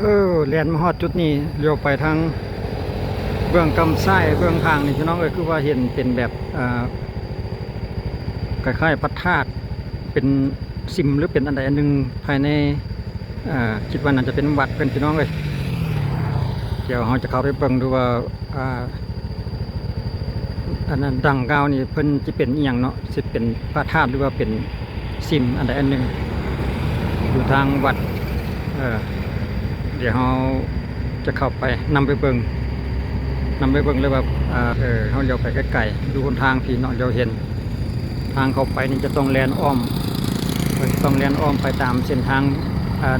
ເອີ ແລ່ນມາຮອດຈຸດນີ້ ຫຼຽວໄປທາງເບື້ອງກ້ຳຊ້າຍ ເບື້ອງຂ້າງນີ້ ພີ່ນ້ອງເອີຍ ຄືວ່າເຫັນເປັນແບບ ອ່າ ຄ້າຍໆ ພະທາດ ເປັນສິມ ຫຼື ເປັນອັນໃດອັນໜຶ່ງພາຍໃນ ອ່າ ຄິດວ່າໜ້າຈະເປັນວັດເພິ່ນ ພີ່ນ້ອງເອີຍ. ດຽວເຮົາຈະເຂົ້າໄປເບິ່ງດູວ່າ ອ່າ ອັນນັ້ນດັ່ງກ່າວນີ້ເພິ່ນຊິເປັນອີ່ຫຍັງເນາະ ຊິເປັນພະທາດ ຫຼືວ່າເປັນສິມອັນໃດອັນໜຶ່ງ ຢູ່ທາງວັດ. ເອີ ດຽວເຮົາຈະເຂົ້າໄປ ນຳໄປເບິ່ງ ນຳໄປເບິ່ງເລີຍວ່າ ເອີ ເຮົາຫຼຽວໄປໄກໆ ຢູ່ຫົນທາງພີ້ເນາະ ຫຼຽວເຫັນ ທາງເຂົ້າໄປນີ້ຈະຕ້ອງແລ່ນອ້ອມ ເພິ່ນຕ້ອງແລ່ນອ້ອມໄປຕາມເສັ້ນທາງ ອ່າ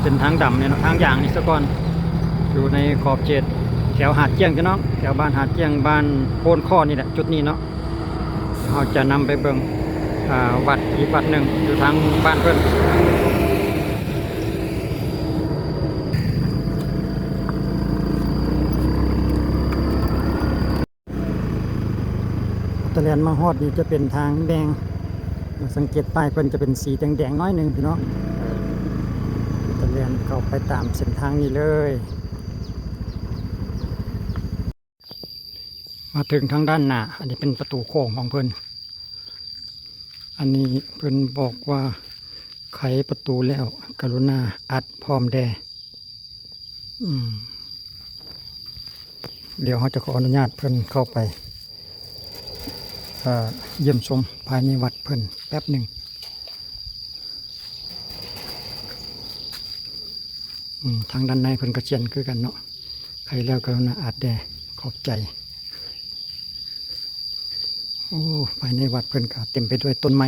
ເສັ້ນທາງດຳນີ້ເນາະ ທາງຢາງນີ້ສາກ່ອນ ຢູ່ໃນຂອບເຂດແຖວຫາດກ້ຽງ ພີ່ນ້ອງ ແຖວບ້ານຫາດກ້ຽງ ບ້ານໂພນຄໍ່ນີ້ແຫຼະ ຈຸດນີ້ເນາະ. ເຮົາຈະນຳໄປເບິ່ງ ອ່າ ວັດອີກວັດໜຶ່ງຢູ່ທາງບ້ານເພິ່ນ. ຕະແລ່ນມາຮອດນີ້ຈະເປັນທາງແບ່ງ ສັງເກດປ້າຍເພິ່ນຈະເປັນສີແດງໆ ໜ້ອຍໜຶ່ງ ພີ່ນ້ອງ. ຕະແລ່ນເຂົ້າໄປຕາມເສັ້ນທາງນີ້ເລີຍ. ມາເຖິງທາງດ້ານໜ້າ ອັນນີ້ເປັນປະຕູໂຄ້ງຂອງເພິ່ນ. ອັນນີ້ເພິ່ນບອກວ່າ ໄຂປະຕູແລ້ວ ກະລຸນາອັດພ້ອມແດ່. ອືມ ດຽວເຮົາຈະຂໍອະນຸຍາດເພິ່ນເຂົ້າໄປ ເອີ ຢ້ຽມຊົມພາຍໃນວັດເພິ່ນແປັບໜຶ່ງ. ອືມ ທາງດ້ານໃນເພິ່ນກະຂຽນຄືກັນເນາະ ໄຂແລ້ວກະລຸນາອັດແດ່ ຂອບໃຈ. ໂອ້ ພາຍໃນວັດເພິ່ນກະເຕັມໄປດ້ວຍຕົ້ນໄມ້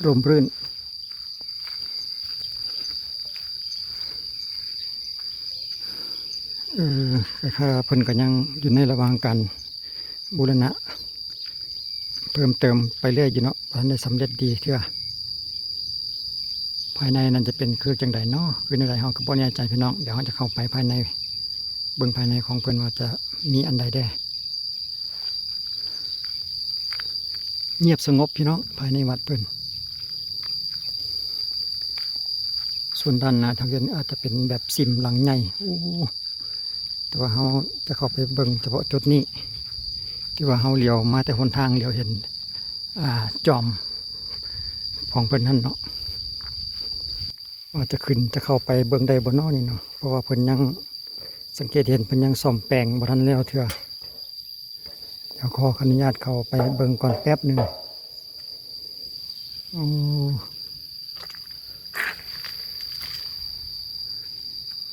ຮົ່ມລື້ນ. ເອີ ເພິ່ນກະຍັງຢູ່ໃນລະຫວ່າງການບູລະນະເພີ່ມເຕີມໄປເລື້ອຍຢູ່ເນາະ ບໍ່ທັນໄດ້ສຳເລັດດີເທື່ອ. ພາຍໃນນັ້ນຈະເປັນຄືຈັ່ງໃດເນາະ ຄືແນວໃດ ເຮົາກະບໍ່ແນ່ໃຈ ພີ່ນ້ອງ. ດຽວເຮົາຈະເຂົ້າໄປພາຍໃນ ເບິ່ງພາຍໃນຂອງເພິ່ນວ່າຈະມີອັນໃດແດ່. ງຽບສະຫງົບ ພີ່ນ້ອງ ພາຍໃນວັດເພິ່ນ. ສ່ວນດ້ານໜ້າທາງເດີນອາດຈະເປັນແບບສິມຫຼັງໃຫຍ່. ໂອ້ ແຕ່ວ່າເຮົາຈະເຂົ້າໄປເບິ່ງສະເພາະຈຸດນີ້ ທີ່ວ່າເຮົາຫຼຽວມາແຕ່ຫົນທາງ ຫຼຽວເຫັນ ອ່າ ຈອມຂອງເພິ່ນຫັ້ນເນາະ. ວ່າຈະຂຶ້ນ ຈະເຂົ້າໄປເບິ່ງໄດ້ບໍ່ເນາະນີ້ເນາະ ເພາະວ່າເພິ່ນຍັງ ສັງເກດເຫັນເພິ່ນຍັງສ້ອມແປງບໍ່ທັນແລ້ວເທື່ອ. ດຽວຂໍອະນຸຍາດເຂົ້າໄປເບິ່ງກ່ອນແປັບໜຶ່ງ. ໂອ້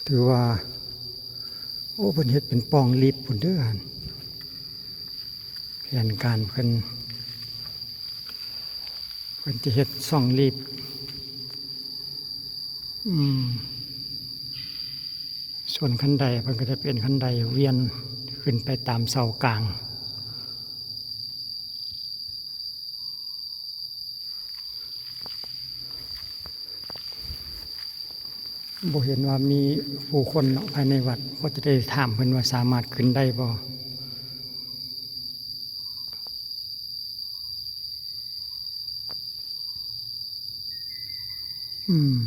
ຖືວ່າ ໂອ້ ເພິ່ນເຮັດເປັນປ່ອງລີບພຸ້ນເດີຫັ້ນ ແຜນການເພິ່ນ. ເພິ່ນຈະເຮັດຊ່ອງລີບ. ອືມ ສ່ວນຄັນໄດເພິ່ນກະຈະເປັນຄັນໄດວຽນຂຶ້ນໄປຕາມເສົາກາງ. ບໍ່ເຫັນວ່າມີຜູ້ຄົນເນາະພາຍໃນວັດ ພໍຈະໄດ້ຖາມເພິ່ນວ່າສາມາດຂຶ້ນໄດ້ບໍ່. ອືມ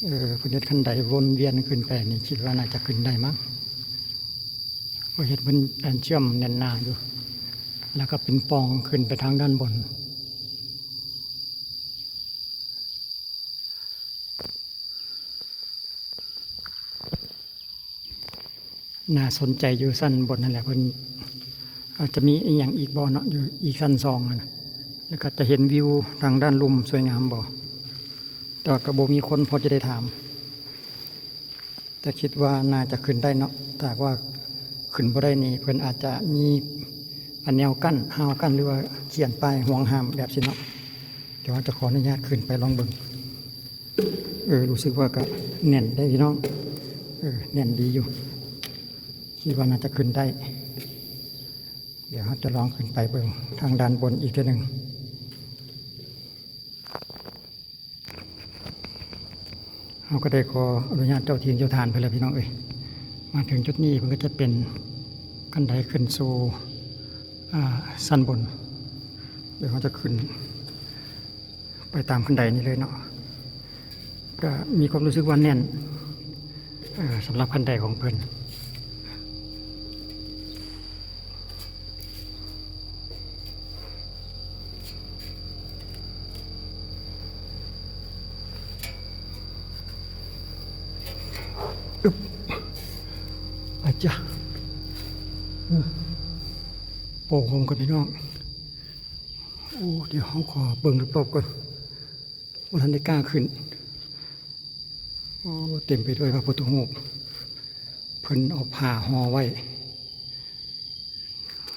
ເອີ ເພິ່ນເຮັດຄັນໄດວົນວຽນຂຶ້ນໄປນີ້ ຄິດວ່າໜ້າຈະຂຶ້ນໄດ້ມັ້ງ ເພາະເຮັດເພິ່ນອັນເຊື່ອມແໜ້ນໜາຢູ່ ແລ້ວກະເປັນປ່ອງຂຶ້ນໄປທາງດ້ານບົນ. ໜ້າສົນໃຈຢູ່ຊັ້ນບົນຫັ້ນແຫຼະ ເພິ່ນອາດຈະມີອີ່ຫຍັງອີກບໍ່ເນາະ ຢູ່ອີກຊັ້ນສອງຫັ້ນນະ ແລ້ວກະຈະເຫັນວິວທາງດ້ານລຸ່ມສວຍງາມບໍ່ ແຕ່ວ່າກະບໍ່ມີຄົນພໍຈະໄດ້ຖາມ ແຕ່ຄິດວ່າໜ້າຈະຂຶ້ນໄດ້ເນາະ ຖ້າຫາກວ່າຂຶ້ນບໍ່ໄດ້ນີ້ ເພິ່ນອາດຈະມີອັນແນວກັ້ນ ຮາວກັ້ນ ຫຼືວ່າຂຽນປ້າຍຫ່ວງຫ້າມແບບຊີ້ເນາະ ດຽວເຮົາຈະຂໍອະນຸຍາດຂຶ້ນໄປລອງເບິ່ງ. ເອີ ຮູ້ສຶກວ່າກະແໜ້ນເດ້ພີ່ນ້ອງ ເອີ ແໜ້ນດີຢູ່ ຄິດວ່າໜ້າຈະຂຶ້ນໄດ້ ດຽວເຮົາຈະລອງຂຶ້ນໄປເບິ່ງທາງດ້ານບົນອີກເທື່ອໜຶ່ງ. ເຮົາກະໄດ້ຂໍອະນຸຍາດເຈົ້າຖິ່ນເຈົ້າຖານເພິ່ນແລ້ວພີ່ນ້ອງເອີຍ ມາເຖິງຈຸດນີ້ເພິ່ນກະຈະເປັນ ຄັນໄດຂຶ້ນສູ່ ອ່າ ຊັ້ນບົນ. ດຽວເຮົາຈະຂຶ້ນໄປຕາມຄັນໄດນີ້ເລີຍເນາະ. ກະມີຄວາມຮູ້ສຶກວ່າແໜ້ນ ເອີ ສຳລັບຄັນໄດຂອງເພິ່ນ. ອຶບ ອາຈາ ໂອ້ ໂຮມກັນພີ່ນ້ອງ. ໂອ້ ດຽວເຮົາຂໍເບິ່ງຮອບໆກ່ອນ. ບໍ່ທັນໄດ້ກ້າຂຶ້ນ. ໂອ້ ເຕັມໄປດ້ວຍພະພຸດທະຮູບ. ເພິ່ນເອົາຜ້າຫໍ່ໄວ້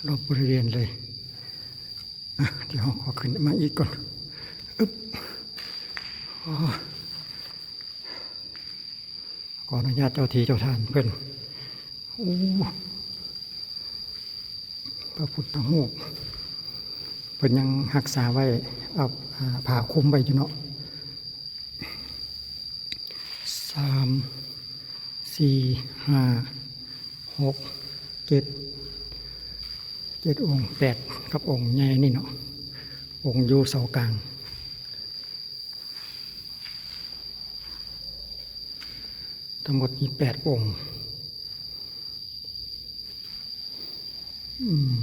ຮອບບໍລິເວນເລີຍ. ອ່ະ ດຽວເຮົາຂໍຂຶ້ນມາອີກກ່ອນ. ອຶບ ຂໍອະນຸຍາດເຈົ້າທີ່ເຈົ້າທາງເພິ່ນ. ໂອ້ ພະພຸດທະຮູບເພິ່ນຍັງຮັກສາໄວ້ ເອົາ ອ່າ ຜ້າຄຸມໄວ້ຢູ່ເນາະ. ສາມ ສີ່ ຫ້າ ຫົກ ເຈັດ ເຈັດອົງ ແປດ ກັບອົງໃຫຍ່ນີ້ເນາະ, ອົງຢູ່ເສົາກາງ. ທັງໝົດມີແປດອົງ. ອືມ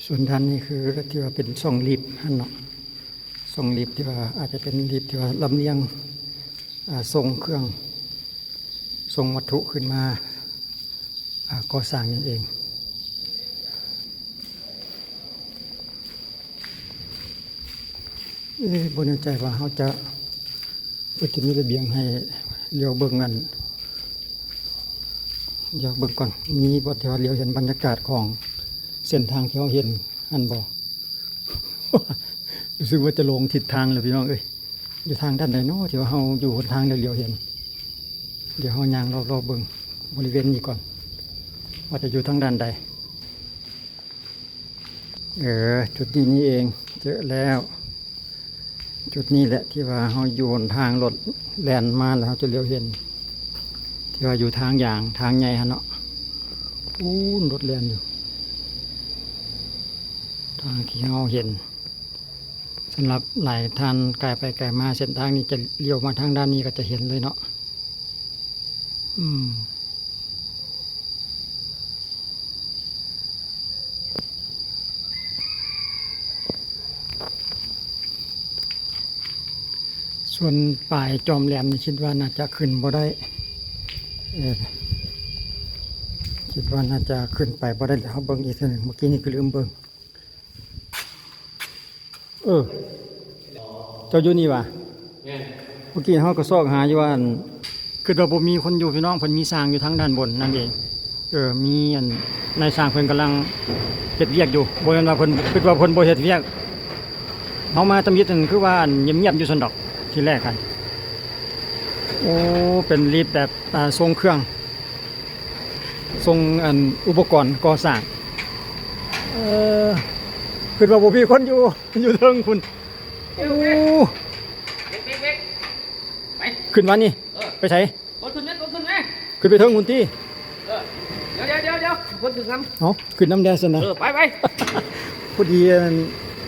ສ່ວນດ້ານນີ້ຄືທີ່ວ່າເປັນຊ່ອງລິບຫັ້ນເນາະ, ຊ່ອງລິບທີ່ວ່າອາດຈະເປັນລິບທີ່ວ່າລຳລຽງ ອ່າ ສົ່ງເຄື່ອງ ສົ່ງວັດຖຸຂຶ້ນມາ ອ່າ ກໍ່ສ້າງນີ້ເອງ. ເອີ ບໍ່ແນ່ໃຈວ່າເຮົາຈະ ເພິ່ນຈະມີລະບຽງໃຫ້ຫຼຽວເບິ່ງອັນ ຫຼຽວເບິ່ງກ່ອນ ມີບໍ່ທີ່ວ່າຫຼຽວເຫັນບັນຍາກາດຂອງເສັ້ນທາງທີ່ເຮົາເຫັນຫັ້ນບໍ່? ຮູ້ສຶກວ່າຈະຫຼົງທິດທາງແລ້ວພີ່ນ້ອງເອີຍ. ຢູ່ທາງດ້ານໃດເນາະ ທີ່ວ່າເຮົາຢູ່ຫົນທາງແລ້ວຫຼຽວເຫັນ? ດຽວເຮົາຍ່າງລອບໆເບິ່ງບໍລິເວນນີ້ກ່ອນ ວ່າຈະຢູ່ທາງດ້ານໃດ. ເອີ ຈຸດນີ້ນີ້ເອງ ເຈີແລ້ວ. ຈຸດນີ້ແຫຼະທີ່ວ່າເຮົາຢູ່ຫົນທາງລົດແລ່ນມາແລ້ວເຮົາຈະຫຼຽວເຫັນ ທີ່ວ່າຢູ່ທາງຢາງ ທາງໃຫຍ່ຫັ້ນເນາະ. ປູ້ນ ລົດແລ່ນຢູ່ ທາງທີ່ເຮົາເຫັນ. ສຳລັບຫຼາຍທ່ານກາຍໄປກາຍມາເສັ້ນທາງນີ້ ຈະຫຼຽວມາທາງດ້ານນີ້ກໍຈະເຫັນເລີຍເນາະ. ອືມ ສ່ວນປາຍຈອມແຫຼມນີ້ຄິດວ່າໜ້າຈະຂຶ້ນບໍ່ໄດ້. ເອີ ຄິດວ່າໜ້າຈະຂຶ້ນໄປບໍ່ໄດ້. ດຽວເຮົາເບິ່ງອີກເທື່ອໜຶ່ງ ເມື່ອກີ້ນີ້ຄືລືມເບິ່ງ. ເອີ ເຈົ້າຢູ່ນີ້ຫວາ? ແມ່ນ. ເມື່ອກີ້ເຮົາກໍຊອກຫາຢູ່ວ່າ ອັນ ຄິດວ່າບໍ່ມີຄົນຢູ່ພີ່ນ້ອງ, ເພິ່ນມີຊ່າງຢູ່ທາງດ້ານບົນນັ້ນເອງ. ເອີ ມີ ອັນ ນາຍຊ່າງເພິ່ນກຳລັງເຮັດວຽກຢູ່. ບໍ່ແມ່ນວ່າເພິ່ນ ຄິດວ່າເພິ່ນບໍ່ເຮັດວຽກ. ເຮົາມາທຳອິດນັ້ນຄືວ່າ ອັນ ງຽບໆຢູ່ຊັ້ນດອກ ທີແລກຫັ້ນ. ໂອ້ ເປັນລິບແບບ ອ່າ ສົ່ງເຄື່ອງ ສົ່ງ ອັນ ອຸປະກອນກໍ່ສ້າງ. ເອີ ຄິດວ່າບໍ່ມີຄົນຢູ່ ຢູ່ເທິງພຸ້ນ. ໂອ້ ເວັກ ເວັກ ເວັກ ໄປ ຂຶ້ນມານີ້. ເອີ ໄປໃສ? ກົດຂຶ້ນແມ່ ກົດຂຶ້ນແມ່ ຂຶ້ນໄປເທິງພຸ້ນຕິ. ເອີ ດຽວ ດຽວ ດຽວ ດຽວ ຄົນຂຶ້ນນຳ. ເອົ້າ ຂຶ້ນນຳແດ່ຊັ້ນນະ. ເອີ ໄປ ໄປ. ພໍດີ ອັນ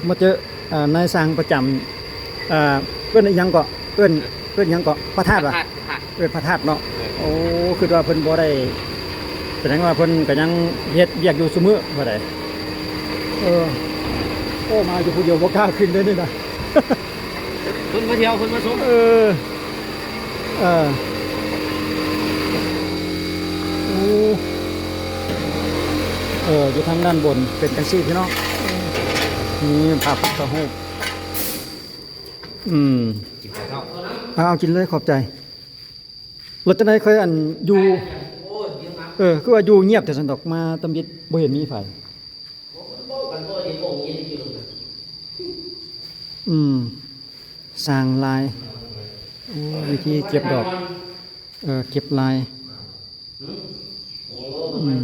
ມາເຈີ ອ່າ ນາຍຊ່າງປະຈຳ ອ່າ ເອີ້ນອີ່ຫຍັງເກາະ ເອີ້ນ ເອີ້ນຫຍັງເກາະ ພະທາດຫວາ? ພະທາດ ພະທາດ ເອີ້ນພະທາດເນາະ. ເອີ ໂອ້ ຄິດວ່າເພິ່ນບໍ່ໄດ້ ສະແດງວ່າເພິ່ນກໍຍັງເຮັດວຽກຢູ່ຊຸມື້ບໍ່ໄດ້. ເອີ ໂອ້ ມາຢູ່ຜູ້ດຽວບໍ່ກ້າຂຶ້ນເດ້ນີ້ນະ. ເພິ່ນມາທ່ຽວ ເພິ່ນມາຊົມ. ເອີ ເອີ ໂອ້ ເອີ ຢູ່ທາງດ້ານບົນເປັນຈັ່ງຊີ້ພີ່ນ້ອງ. ນີ້ພະພຸດທະຮູບ. ອືມ ກິນເຂົ້າເຊົ້າ. ເອົາ ກິນເລີຍ ຂອບໃຈ. ແລ້ວຈັ່ງໃດຄ່ອຍ ອັນ ຢູ່ ເອີ ຄືວ່າຢູ່ງຽບແຕ່ຊັ້ນດອກ ມາຕຳອິດບໍ່ເຫັນມີໃຜ. ອືມ ຊ່າງລາຍ. ໂອ້ ວິທີເກັບດອກ ເອີ ເກັບລາຍ. ອືມ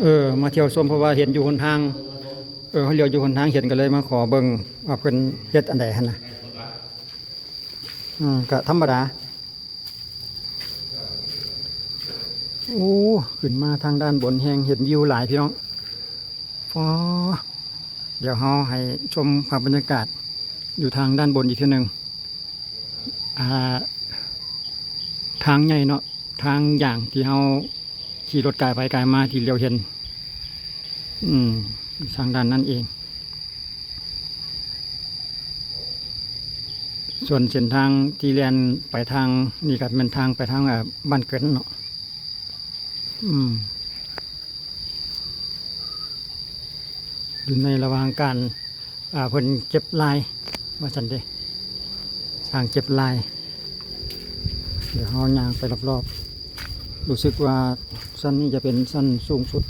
ເອີ ມາທ່ຽວຊົມ ເພາະວ່າເຫັນຢູ່ຫົນທາງ. ເອີ ເຮົາຫຼຽວຢູ່ຫົນທາງເຫັນ ກໍເລີຍມາຂໍເບິ່ງວ່າເພິ່ນເຮັດອັນໃດຫັ້ນນະ. ອືມ ກະທຳມະດາ. ໂອ້ ຂຶ້ນມາທາງດ້ານບົນແຮ່ງເຫັນວິວຫຼາຍພີ່ນ້ອງ. ຟອ ດຽວເຮົາໃຫ້ຊົມພາບບັນຍາກາດຢູ່ທາງດ້ານບົນອີກເທື່ອໜຶ່ງ. ອ່າ ທາງໃຫຍ່ເນາະ ທາງຢ່າງທີ່ເຮົາຂີ່ລົດກາຍໄປກາຍມາທີ່ຫຼຽວເຫັນ ອືມ ທາງດ້ານນັ້ນເອງ. ສ່ວນເສັ້ນທາງທີ່ແລ່ນໄປທາງນີ້ກໍແມ່ນທາງໄປທາງ ເອີ ບ້ານເກີດເນາະ. ອືມ ຢູ່ໃນລະຫວ່າງການ ອ່າ ເພິ່ນເກັບລາຍວ່າຊັ້ນເດ ຊ່າງເກັບລາຍ. ດຽວເຮົາຍ່າງໄປລອບໆ ຮູ້ສຶກວ່າຊັ້ນນີ້ຈະເປັນຊັ້ນສູງສຸດ.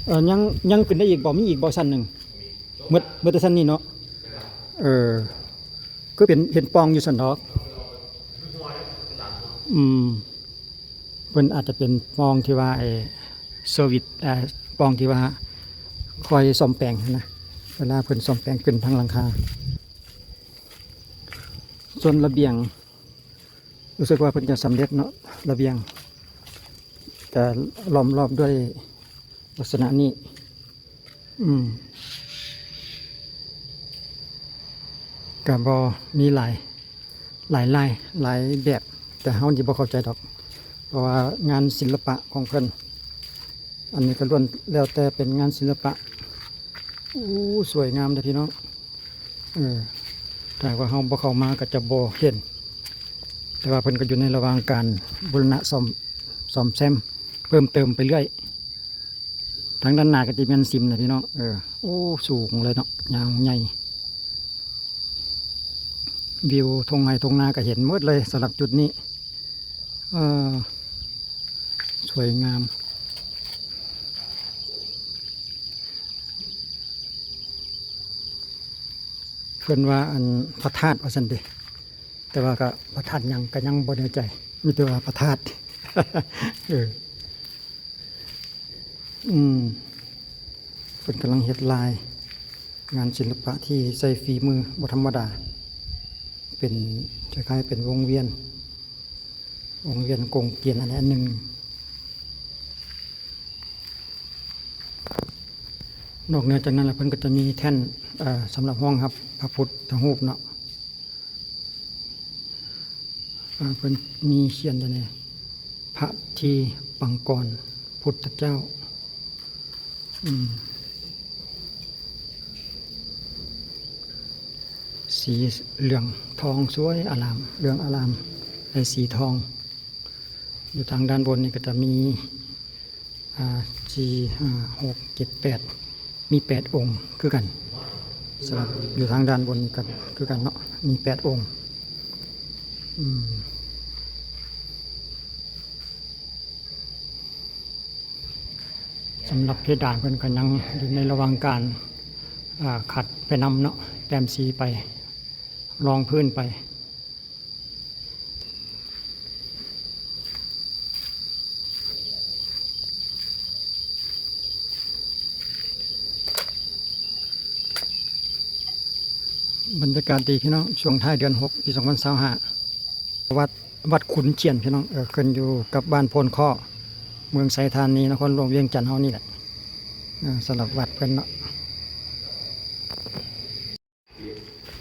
ເອີ ຍັງ ຍັງຂຶ້ນໄດ້ອີກບໍ່? ມີອີກບໍ່ຊັ້ນໜຶ່ງ? ໝົດ ໝົດແຕ່ຊັ້ນນີ້ເນາະ. ເອີ ຄືເປັນ ເຫັນປ່ອງຢູ່ຊັ້ນດອກ. ອືມ ເພິ່ນອາດຈະເປັນປ່ອງທີ່ວ່າ ໄອ້ ເຊີວິດ ເອີ ປ່ອງທີ່ວ່າຄອຍສ້ອມແປງຫັ້ນນະ ເວລາເພິ່ນສ້ອມແປງຂຶ້ນທາງຫຼັງຄາ. ສ່ວນລະບຽງ ຮູ້ສຶກວ່າເພິ່ນຈະສຳເລັດເນາະ ລະບຽງຈະລ້ອມລອບດ້ວຍລັກສະນະນີ້. ອືມ ກະບໍ່ມີຫຼາຍ ຫຼາຍລາຍ ຫຼາຍແບບ ແຕ່ເຮົານີ້ບໍ່ເຂົ້າໃຈດອກ ເພາະວ່າງານສິລະປະຂອງເພິ່ນ ອັນນີ້ກໍລ້ວນແລ້ວແຕ່ເປັນງານສິລະປະ. ໂອ້ ສວຍງາມເດ້ພີ່ນ້ອງ. ເອີ ຖ້າຫາກວ່າເຮົາບໍ່ເຂົ້າມາກໍຈະບໍ່ເຫັນ ແຕ່ວ່າເພິ່ນກໍຢູ່ໃນລະຫວ່າງການບູລະນະສ້ອມ ສ້ອມແຊມເພີ່ມເຕີມໄປເລື້ອຍ. ທາງດ້ານໜ້າກໍຈະແມ່ນສິມນະພີ່ນ້ອງ. ເອີ ໂອ້ ສູງເລີຍເນາະ ຍາວໃຫຍ່ ວິວທົ່ງໄຮ່ທົ່ງນາກໍເຫັນໝົດເລີຍສຳລັບຈຸດນີ້. ເອີ ສວຍງາມ ເພິ່ນວ່າອັນພະທາດວ່າຊັ້ນເດ ແຕ່ວ່າກໍພະທາດຫຍັງກໍຍັງບໍ່ແນ່ໃຈ ມີແຕ່ວ່າພະທາດ. ເອີ ອືມ ເພິ່ນກຳລັງເຮັດລາຍ ງານສິລະປະທີ່ໃຊ້ຝີມືບໍ່ທຳມະດາ ເປັນ ຄ້າຍໆ ເປັນວົງວຽນ ວົງວຽນກົງກຽນອັນໃດອັນໜຶ່ງ. ນອກເໜືອຈາກນັ້ນແລ້ວ ເພິ່ນກໍຈະມີແທ່ນ ເອີ ສຳລັບຮອງຮັບພະພຸດທະຮູບເນາະ. ອ່າ ເພິ່ນມີຂຽນຢູ່ໃນ ພະທີປັງກອນພຸດທະເຈົ້າ. ອືມ ສີເຫຼືອງທອງສວຍອາລາມ ເຫຼືອງອາລາມໃນສີທອງ. ຢູ່ທາງດ້ານບົນນີ້ກໍຈະມີ ອ່າ ສີ່ ຫ້າ ຫົກ ເຈັດ ແປດ ມີແປດອົງຄືກັນ. ສຳລັບຢູ່ທາງດ້ານບົນນີ້ກໍຄືກັນເນາະ ມີແປດອົງ. ອືມ ສຳລັບເພດານເພິ່ນກໍຍັງຢູ່ໃນລະຫວ່າງການ ອ່າ ຂັດໄປນຳເນາະ ແຕ້ມສີໄປ ລອງພື້ນໄປ. ບັນຍາກາດດີພີ່ນ້ອງ ຊ່ວງທ້າຍເດືອນຫົກ ປີສອງພັນຊາວຫ້າ ວັດ ວັດຂຸນຈຽນພີ່ນ້ອງ ເອີ ຂຶ້ນຢູ່ກັບບ້ານໂພນຄໍ້ ເມືອງໄຊທານີ ນະຄອນຫຼວງວຽງຈັນເຮົານີ້ແຫຼະ. ເອີ ສຳລັບວັດເພິ່ນເນາະ.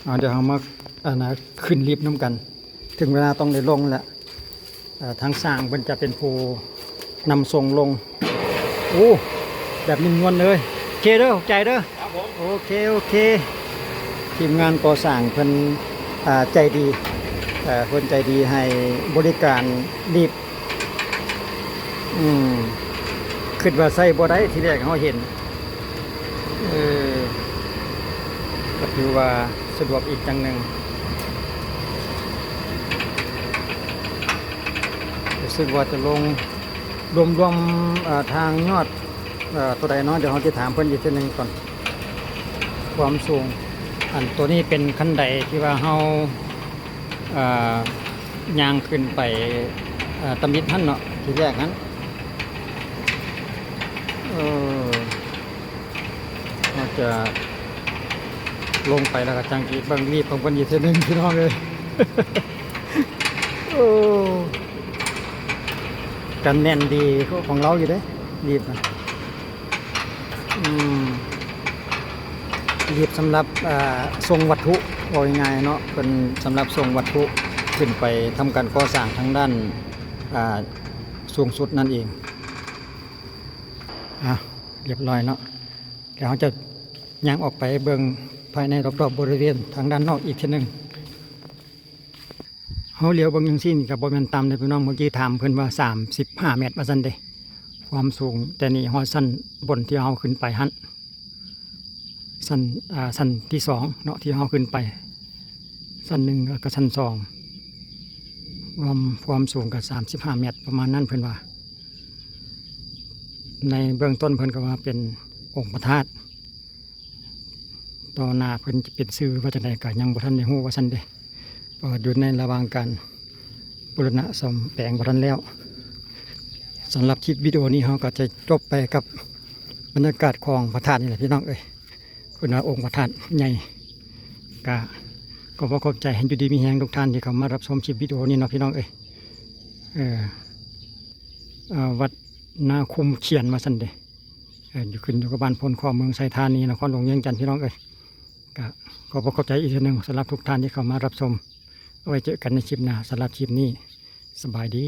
ເອົາ ດຽວເຮົາມາ ອັນນ່າ ຂຶ້ນລິບນຳກັນ ເຖິງເວລາຕ້ອງໄດ້ລົງແລ້ວ. ເອີ ທາງຊ່າງເພິ່ນຈະເປັນຜູ້ນຳສົ່ງລົງ. ໂອ້ ແບບນຸ່ມນວນເລີຍ. ໂອເຄເດີ ຂອບໃຈເດີ. ຄັບຜົມ ໂອເຄ ໂອເຄ. ທີມງານກໍ່ສ້າງເພິ່ນ ອ່າ ໃຈດີ ເອີ ເພິ່ນໃຈດີໃຫ້ບໍລິການລິບ. ອືມ ຄິດວ່າໃຊ້ບໍ່ໄດ້ ທີແລກເຮົາເຫັນ ເອີ ກໍຖືວ່າສະດວກອີກຢ່າງໜຶ່ງ. ຮູ້ສຶກວ່າຈະລົງລວມໆ ເອີ ທາງຍອດ ເອີ ເທົ່າໃດເນາະ ດຽວເຮົາຊິຖາມເພິ່ນອີກເທື່ອໜຶ່ງກ່ອນ. ຄວາມສູງ ອັນໂຕນີ້ເປັນຄັນໄດທີ່ວ່າເຮົາ ເອີ ຍ່າງຂຶ້ນໄປ ເອີ ຕຳອິດຫັ້ນເນາະ ທີແລກຫັ້ນ. ເອີ ເຮົາຈະລົງໄປແລ້ວກໍຈັ່ງຊິເບິ່ງລີບຂອງເພິ່ນອີກເທື່ອໜຶ່ງ ພີ່ນ້ອງເອີຍ. ໂອ້ ກະແໜ້ນດີຂອງລາວຢູ່ເດ້ ລີບນະ ອືມ ລີບສຳລັບ ອ່າ ສົ່ງວັດຖຸ ເວົ້າງ່າຍໆເນາະ ເພິ່ນສຳລັບສົ່ງວັດຖຸຂຶ້ນໄປທຳການກໍ່ສ້າງທາງດ້ານ ອ່າ ສູງສຸດນັ້ນເອງ. ອ່າ ລຽບຮ້ອຍເນາະ ແລ້ວເຮົາຈະຍ່າງອອກໄປເບິ່ງພາຍໃນລອບໆບໍລິເວນທາງດ້ານນອກອີກເທື່ອໜຶ່ງ. ເຮົາຫຼຽວເບິ່ງຈັ່ງຊີ້ນີ້ກໍບໍ່ແມ່ນຕ່ຳເດ້ພີ່ນ້ອງ ເມື່ອກີ້ຖາມເພິ່ນວ່າສາມສິບຫ້າແມັດວ່າຊັ້ນເດ້ ຄວາມສູງແຕ່ນີ້ຮອດຊັ້ນບົນທີ່ເຮົາຂຶ້ນໄປຫັ້ນ ຊັ້ນ ອ່າ ຊັ້ນທີສອງເນາະ ທີ່ເຮົາຂຶ້ນໄປ ຊັ້ນໜຶ່ງ ແລ້ວກໍຊັ້ນສອງ ຄວາມ ຄວາມສູງກໍສາມສິບຫ້າແມັດປະມານນັ້ນເພິ່ນວ່າ. ໃນເບື້ອງຕົ້ນເພິ່ນກໍວ່າເປັນອົງພະທາດ ຕໍ່ໜ້າເພິ່ນຈະເປັນຊື່ວ່າຈັ່ງໃດກໍຍັງບໍ່ທັນໄດ້ຮູ້ວ່າຊັ້ນເດ້ ເພາະວ່າຢູ່ໃນລະຫວ່າງການບູລະນະສ້ອມແປງບໍ່ທັນແລ້ວ. ສຳລັບຄລິບວິດີໂອນີ້ເຮົາກໍຈະຈົບໄປກັບບັນຍາກາດຂອງພະທາດນີ້ແຫຼະພີ່ນ້ອງເອີຍ ເພິ່ນວ່າອົງພະທາດໃຫຍ່. ກະຂໍຂອບ ຂອບໃຈ ໃຫ້ຢູ່ດີມີແຮງທຸກທ່ານທີ່ເຂົ້າມາຮັບຊົມຄລິບວິດີໂອນີ້ເນາະພີ່ນ້ອງເອີຍ. ເອີ ເອີ ວັດນາຄຸມຂຽນວ່າຊັ້ນເດ້ ເອີ ຢູ່ ຂຶ້ນຢູ່ກັບບ້ານໂພນຄໍ ເມືອງໄຊທານີ ນະຄອນຫຼວງວຽງຈັນ ພີ່ນ້ອງເອີຍ. ກະຂໍຂອບ ຂອບໃຈອີກເທື່ອໜຶ່ງສຳລັບທຸກທ່ານທີ່ເຂົ້າມາຮັບຊົມ. ເອົາໄວ້ເຈີກັນໃນຄລິບໜ້າ. ສຳລັບຄລິບນີ້ ສະບາຍດີ.